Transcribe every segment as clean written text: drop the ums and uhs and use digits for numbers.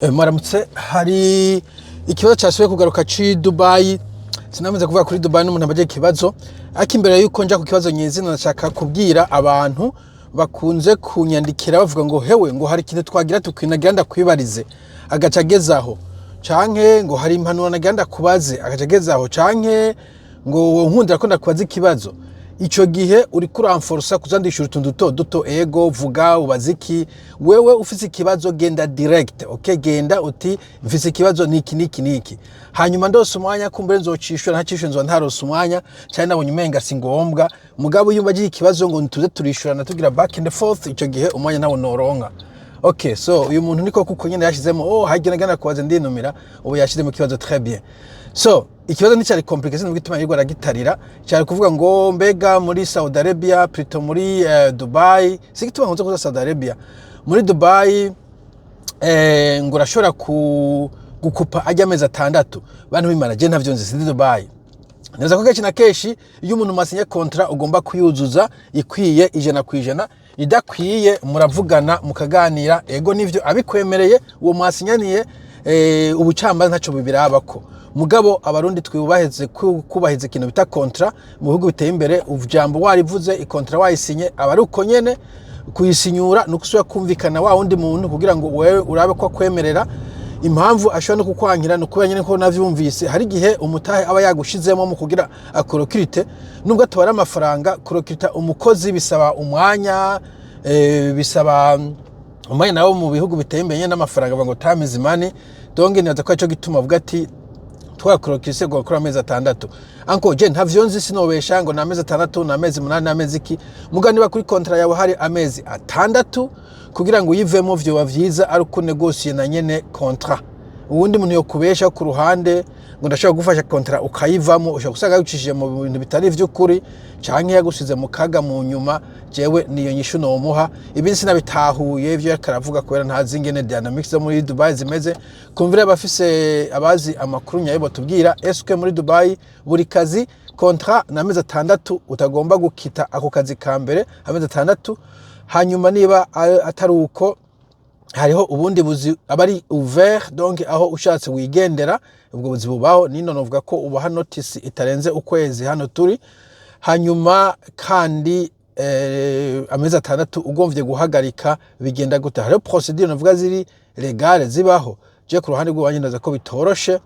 Mwaramutse. Hari ikibazo cyasubiye kugaruka ci Dubai. Sinamaze kuvuga kuri Dubai n'umuntu abaje ikibazo, ariko imbere yuko nja ku kibazo nyizina, ndashaka kubwira abantu bakunze kunyandikira bavuga ngo hewe, ngo hari ikintu twagira tukwinagira ndakwibarize, agaca agezaho, canke ngo hari impanuro nagira ndakubaze, agaca agezaho, canke ngo nkundira ko ndakubaza ikibazo. Ico gihe uriko uramforosa kuza ndishura utuntu duto duto. Ego, vuga ubaze iki. Wewe ufise ikibazo, genda direct, okay? Genda uti mfise ikibazo niki niki niki, hanyuma ndose umwanya kumbure nzocishura, ntacishura nzoba ntarose umwanya cyane, nabonye umenga si ngombwa. Mugabo iyo umbajije ikibazo ngo tuze turishurana, tugira back and forth, ico gihe umwanya nawo noronka. Okay, so uyu muntu niko kuko nyene yashizemo, oh, hagira gana kubaza, ndinumira ubu yashizemo ikibazo. Très bien. So ikibazo nticyari compliqué, sinubwo ituma yirirwa aragitarira. Cyari kuvuga ngo mbega muri Saudi Arabia, plutôt muri Dubai, sigituma nkunze kuza Saudi Arabia, muri Dubai ngo urashobora gukupa ajya amezi 6. Bantu b'Imana, je ntavyo nzi, sindi Dubai. Neza ko kenshi na kenshi iyo umuntu masinye contrat ugomba kuyuzuza ikwiye 100%. Idakwiye muravugana, mukaganira. Ego nivyo, abikwemereye uwo mwasinyaniye, ubucamanza ntaco bibirabako. Mugabo Abarundi twubaheze kubahiza ikintu bita contrat. Mu bihugu biteye imbere, ijambo warivuze, icontract wayisinye, aba ari uko nyene. Kuyisinyura ni ukusubira kumvikana wa wundi muntu kugira ngo wewe urabe ko akwemerera. Impamvu ashobora no kukwankira ni ukubera nyine ko navyumvise, hari igihe umutahe aba yagushizemo mu kugira akurokirite, nubwo atwara amafaranga. Kurokirita umukozi bisaba umwanya, bisaba umwanya. Nawo mu bihugu biteye imbere nyene n'amafaranga, bavuga ngo time is money. Donc nibaza ko arico gituma avuga ati twakurokise ngo gukora amezi 6. Anko je ntavyo nzi, sinobesha ngo ni amezi 6, ni amezi 8, ni amezi iki. Muga niba kuri contrat yawe hari amezi 6, kugira ngo uyivemo vyoba vyiza ari uko negosiye na nyene contrat. Uwundi muntu yokubesha ku ruhande ngo ndashobora gufasha contrat ukayivamo, ushobora gusanga yagucishije mu bintu bitari ivy'ukuri canke yagusize mu kaga mu nyuma. Jewe niyo nyishu nomuha. Ibindi sinabitahuye ivyo yariko aravuga kubera ntazi ingene dynamics zo muri Dubai zimeze. Kumvira abafise, abazi amakuru nyayo botubwira: eske muri Dubai buri kazi contrat na amezi 6, utagomba gukita ako kazi ka mbere amezi 6? Hanyuma niba atari uko, hariho ubundi buzi aba ari ouvert, donc aho ushatse wigendera. Ubwo buzi bubaho nino, novuga ko ubaha notice itarenze ukwezi hano turi. Hanyuma kandi amezi 6 ugomvye guhagarika bigenda gute? Hariho procédure novuga ziri légales zibaho. Je ku ruhande rw'iwanjye ndaza ko bitoroshe,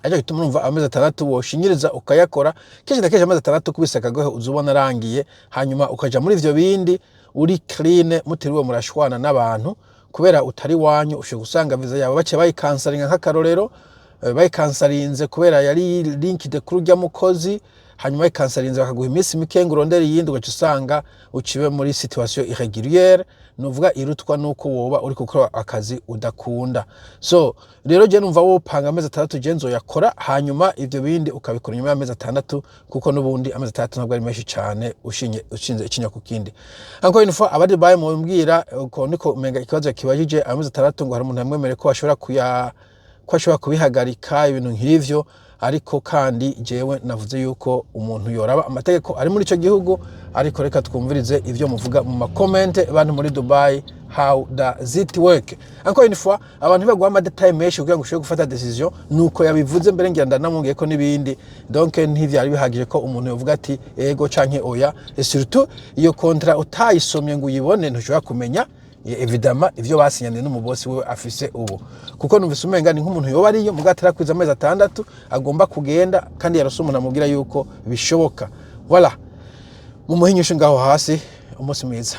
ariko gituma numva amezi 6 woshinyiriza ukayakora. Kenshi na kenshi amezi 6 kubise akagohe uzubona arangiye, hanyuma ukaja muri ivyo bindi uri clean, mutiriwe murashwana n'abantu. Kubera utari wanyu, ushobora gusanga visa yawe baciye bayikansaringa, nk'akarorero bayikansarinze kubera yari linked kuri urya mukozi, hanyuma bayikansarinze bakaguha iminsi mike ngo urondere iyindi, ugaca usanga uciwe muri situation irrégulière, nuvuga irutwa nuko woba uri gukora akazi udakunda. So rero je numva wopanga amezi 6, je nzoyakora, hanyuma ivyo bindi ukabikora nyuma y'amezi 6, kuko n'ubundi amezi 6 ntabwo ari menshi cane ushinye ushinze ikinya ku kindi. Encore une fois, abari baye mumbwira uko niko umenga ikibazo kibajije amezi 6, ngo hari umuntu yamwemereye ko ashobora kuya, ko ashobora kubihagarika, ibintu nk'ivyo. Ariko kandi jewe navuze yuko umuntu yoraba amategeko ari muri ico gihugu. Ariko reka twumvirize ivyo muvuga mu macomments. Bantu muri Dubai, how does it work? Encore une fois, abantu baguha amadétails menshi kugira ngo ushobore gufata décision. Nuko yabivuze mbere, ngira ndanamwongeye ko n'ibindi, donc ntivyari bihagije ko umuntu yovuga ati ego canke oya. Et surtout iyo contrat utayisomye ngo uyibone, ntushobora kumenya évidemment ivyo basinyaniye n'umubosi wiwe afise ubu, kuko numvise umenga ni nk'umuntu yoba ariyo mugabo atarakwiza amezi 6 agomba kugenda, kandi yarose umuntu amubwira yuko bishoboka. Voilà, mumuhe inyishu ngaho hasi. Umunsi mwiza.